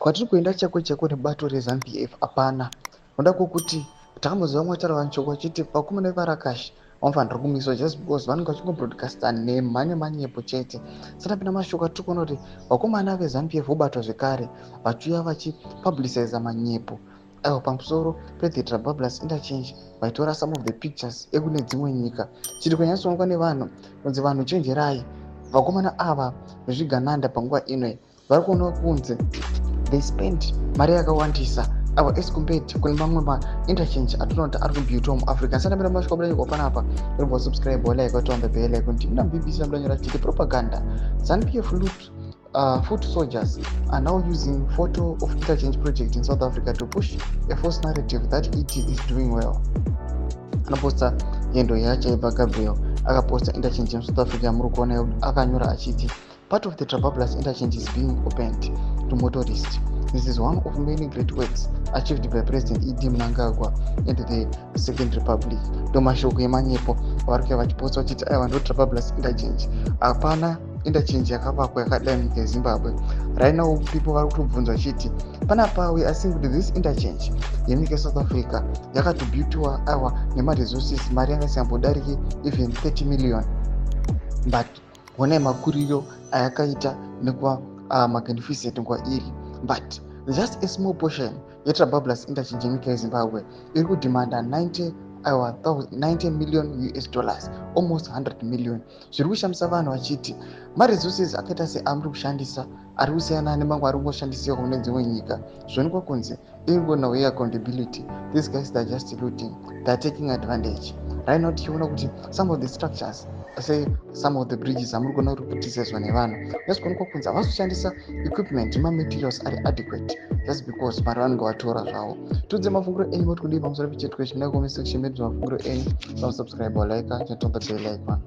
Kwatiri kuenda chako chako nebato reZANU PF hapana. Noda kwokuti takamboziva vamwe vataura vanshoko vachiti vakomana vevarakashi vanofanira kumiswa just because vanenge vachingobroadcasta nhema nemanyepo chete. Saka mashoko atiri kuona kuti vakomana veZANU PF vobatwa zvekare vachiuya vachipubliciza manyepo aiwa pamusoro pethe Trabablas Interchange, vaitora some of the pictures ekune dzimwe nyika. Chiri kunyatsoonekwa nevanhu kunzi vanhu chenjerai, vakomana ava vezvigananda panguva ino vari kuonekwa kunze they spend mari yakawandisa ava as compared kune mamwe mainterchange atinoona kuti ari kubuiltwa muAfrica. Sandamira masvika kubuda panapa, uribva subscribe, like, waturn on the bell icon. Timina BBC namudanyora chiti propaganda, ZANU PF loot foot soldiers are now using photo of interchange project in South Africa to push a false narrative that it is doing well. Anoposta yendo yachaibva Gabriel akaposta interchange yemuSouth Africa muri kuona, akanyora achiti, "Part of the Trabablas Interchange is being opened to motorists. This is one of many great works achieved by President ED Mnangagwa and the Second Republic." Ndo mashoko emanyepo vari kuya vachiposta vachiti aiwa, ndo Trabablas Interchange. Hapana interchange yakavakwa yakadai munyika yeZimbabwe. Right now people vari kutobvunzwa vachiti panapa we are seeing kuti this interchange yemunyika yeSouth Africa yakatobuiltiwa aiwa nemaresources, mari yanga isingambodariki even 30 million, but honai makuriro ayakaita nekuva magnificent nguva iri. But just a small portion yeTrabablas Interchange yenyika yeZimbabwe iri kudhimanda 90, aiwa, 90 million US dollars, almost 100 million. Zviri kushamisa vanhu vachiti maresources akaita seamuri kushandisa ari kusiyana nemamwe ari kungoshandisiwa kune dzimwe nyika. Zvionekwa kunzi iri ngo accountability. These guys, they are just looting, they are taking advantage. Right now tichiona kuti some of the structures, say some of the bridges amuri kuona kuti kutisezwa nevanhu, nyatsokuonekwa kunzi havasi kushandisa equipment nemamaterials ari adequate just because mari vanenge vatora zvavo. Tudze mafungiro enyu moti kudii pamusoro pechiitiko ichi muna comment section medu. Mafungiro enyu, subscribe, like, turn on the bell icon.